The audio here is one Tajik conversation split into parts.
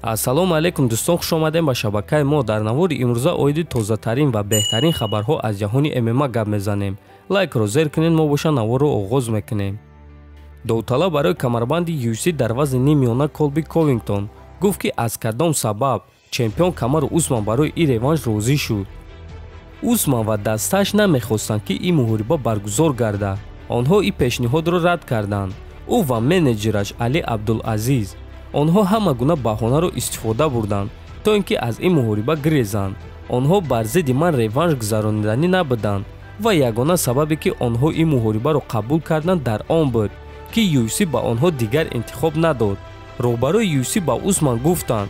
Ассалому алайкум дӯстон, хуш омадем ба шабакаи мо. Дар навори имрӯза оиди тозатарин ва беҳтарин хабарҳо аз ҷаҳони ММА гап мезанем. Лайкро зер кунед, мо боша наворро оғоз мекунем. Довталаб барои камарбанди UFC дар вазни ниммиёна Колби Ковингтон гуфт, ки аз кадом сабаб чемпион Камару Усман барои ин реванш розӣ шуд. Усман ва дастааш намехостанд, ки ин муҳориба баргузор гардад. Онҳо ин пешниҳодро рад карданд. Ӯ ва менеҷераш Али Абдулазиз онҳо ҳама гуна баҳонаро истифода бурданд, то ин ки аз ин муҳориба гирезанд. Онҳо бар зидди ман реванш гузарониданӣ набуданд ва ягона сабабе, ки онҳо ин муҳорибаро қабул карданд, дар он буд, ки UFC ба онҳо дигар интихоб надод. Роҳбарои UFC ба Усман гуфтанд: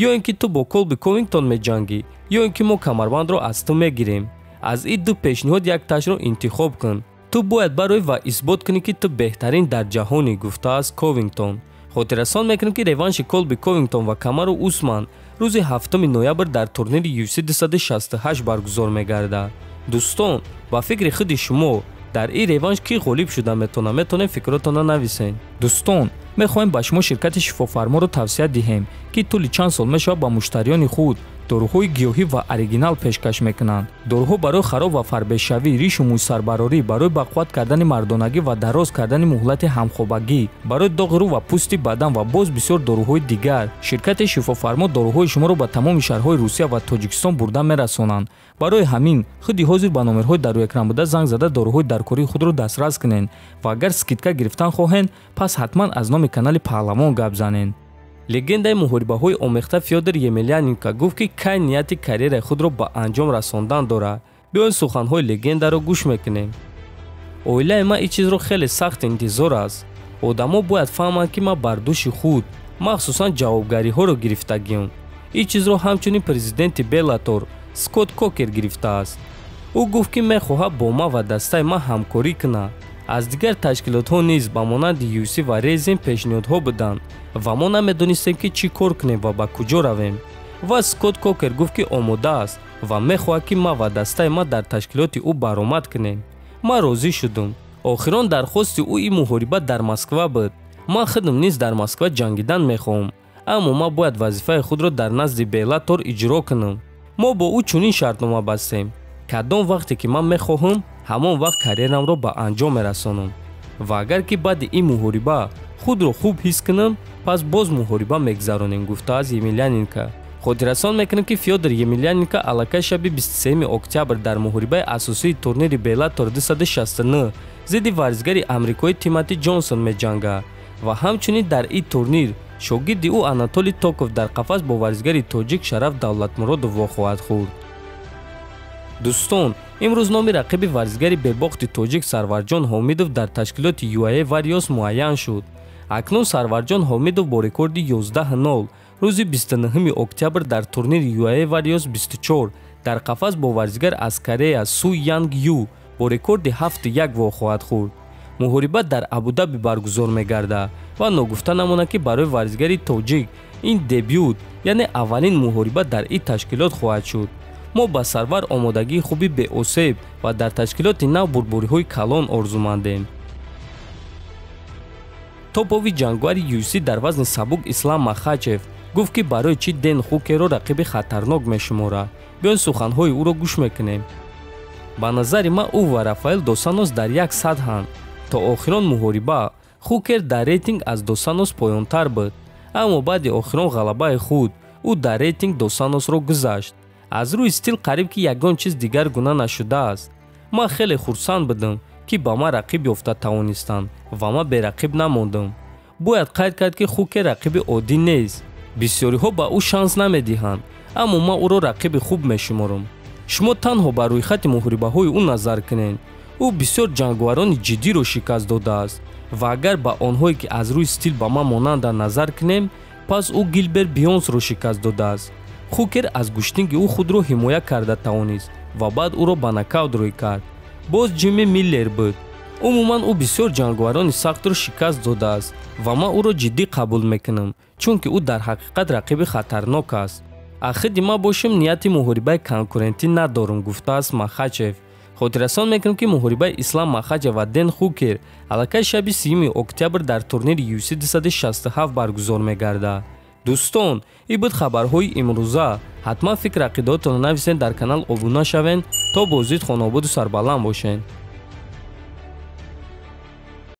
ё ин ки ту бо Колби Ковингтон меҷангӣ, ё ин ки мо камарбандро аз ту мегирем. Аз ин ду пешниҳод якташро интихоб кун. Ту бояд барои ва исбот кунӣ, ки ту беҳтарин дар ҷаҳонӣ, гуфтааст Ковингтон. Хотиррасон мекунем, ки реванши Колби Ковингтон ва Камару Усман рӯзи 7 ноябр дар турнири UFC 268 баргузор мегардад. Дӯстон, ба фикри худи шумо дар ин реванш кӣ ғолиб шуда метавонад? Метавонем фикротонро нависед. Дӯстон, мехоҳем ба шумо ширкати Шифофарморо тавсия диҳем, ки тӯли чанд сол мешавад ба муштариёни худ доруҳои гиёҳӣ ва оригинал пешкаш мекунанд. Доруҳо барои хароб ва фарбешавӣ, ришу мӯйсарбарорӣ, барои бақувват кардани мардонагӣ ва дароз кардани муҳлати ҳамхобагӣ, барои доғи рӯ ва пӯсти бадан ва боз бисёр доруҳои дигар. Ширкати Шифофармо доруҳои шуморо ба тамоми шаҳрҳои Русия ва Тоҷикистон бурда мерасонанд. Барои ҳамин худи ҳозир ба номерҳои дар рӯи экран буда занг зада доруҳои даркории худро дастрас кунед ва агар скидка гирифтан хоҳед, пас ҳатман аз номи канали Паҳлавон гап занед. Легендаи муҳорибаҳои омехта Фёдор Емельяненко гуфт, ки кай нияти карьераи худро ба анҷом расондан дорад. Биёед, суханҳои легендаро гӯш мекунем. Оилаи ман ин чизро хеле сахт интизор аст. Одамо бояд фаҳманд, ки ман бар дӯши худ махсусан ҷавобгариҳоро гирифтагиам. Ин чизро ҳамчунин президенти Беллатор Скотт Кокер гирифтааст. Ӯ гуфт, ки мехоҳад бо ман ва дастаи ман ҳамкорӣ кунад. Аз дигар ташкилотҳо низ ба монанди UFC ва Резин пешниҳодҳо буданд ва мо намедонистем, ки чӣ кор кунем ва ба куҷо равем. Ва Скотт Кокер гуфт, ки омода аст ва мехоҳад, ки ман ва дастаи ман дар ташкилоти ӯ баромад кунем. Ман розӣ шудум. Охирон дархости ӯ ин муҳориба дар Москва буд. Ман худам низ дар Москва ҷангидан мехоҳам, аммо ман бояд вазифаи худро дар назди Беллатор иҷро кунам. Мо бо ӯ чунин шартнома бастем: кадом вақте ки ман мехоҳам, ҳамон вақт карьерамро ба анҷом мерасонам. Ва агар ки баъди ин муҳориба худро хуб ҳис кунам, пас боз муҳориба мегузаронем, гуфтааст Емельяненко. Хотиррасон мекунем, ки Фёдор Емельяненко аллакай шаби 23 октябр дар муҳорибаи асосии турнири Беллатор 269 зидди варзигари амрикоӣ Тимати Ҷонсон меҷангад ва ҳамчунин дар ин турнир шогирди ӯ Анатолий Токов дар қафас бо варзигари тоҷик Шараф Давлатмуродов вохоҳад хӯрд. Дӯстон, имрӯз номи рақиби варзигари бебохти тоҷик Сарварҷон Ҳомидов дар ташкилоти UAE Warriors муайян шуд. Акнун Сарварҷон Ҳомидов бо рекорди 11-0 рӯзи 29 октябр дар турнири UAE Warriors 24 дар қафас бо варзигар аз Корея Су Янг Ю бо рекорди 7-1 вохоҳад хӯрд. Муҳориба дар Абудаби баргузор мегардад ва ногуфта намонад, ки барои варзигари тоҷик ин дебют, яъне аввалин муҳориба дар ин ташкилот хоҳад шуд. Мо ба Сарвар омодагии хуби беосеб ва дар ташкилоти нав бурдбориҳои калон орзумандем. Топови ҷангвари UFC дар вазни сабук Ислам Махачев гуфт, ки барои чӣ Ден Хукерро рақиби хатарнок мешуморад. Биёед, суханҳои ӯро гӯш мекунем. Ба назари ман, ӯ ва Рафаэл Досанос дар як сатҳанд. То охирон муҳориба Хукер дар рейтинг аз Досанос поёнтар буд, аммо баъди охирон ғалабаи худ ӯ дар рейтинг Досаносро гузашт. Аз рӯи стил қариб ки ягон чиз дигар гуна нашудааст. Ман хеле хурсанд будам, ки ба ман рақиб ёфта тавонистанд ва ман берақиб намондам. Бояд қайд кард, ки Хукер рақиби оддӣ нест. Бисёриҳо ба ӯ шанс намедиҳанд, аммо ман ӯро рақиби хуб мешуморам. Шумо танҳо ба рӯйхати муҳорибаҳои ӯ назар кунед. Ӯ бисёр ҷанговарони ҷиддиро шикаст додааст ва агар ба онҳое, ки аз рӯи стил ба ман монанданд, назар кунем, пас ӯ Гилберт Бионсро шикаст додааст. Хукер аз гӯштинги ӯ худро ҳимоя карда тавонист ва баъд ӯро ба нокаут рӯй кард. Боз Ҷимми Миллер буд. Умуман, ӯ бисёр ҷанговарони сахтро шикаст додааст ва ман ӯро ҷиддӣ қабул мекунам, чунки ӯ дар ҳақиқат рақиби хатарнок аст. Ахиди ман бошем, нияти муҳорибаи конкурентӣ надорам, гуфтааст Махачев. Хотиррасон мекунем, ки муҳорибаи Ислам Махачев ва Ден Хукер аллакай шаби 30 октябр дар турнири UFC 267 баргузор мегардад. Дӯстон, ин буд хабарҳои имрӯза. Ҳатман фикр ақидаотонро нависед, дар канал обуна шавед, то боздид хонаободу сарбаланд бошед.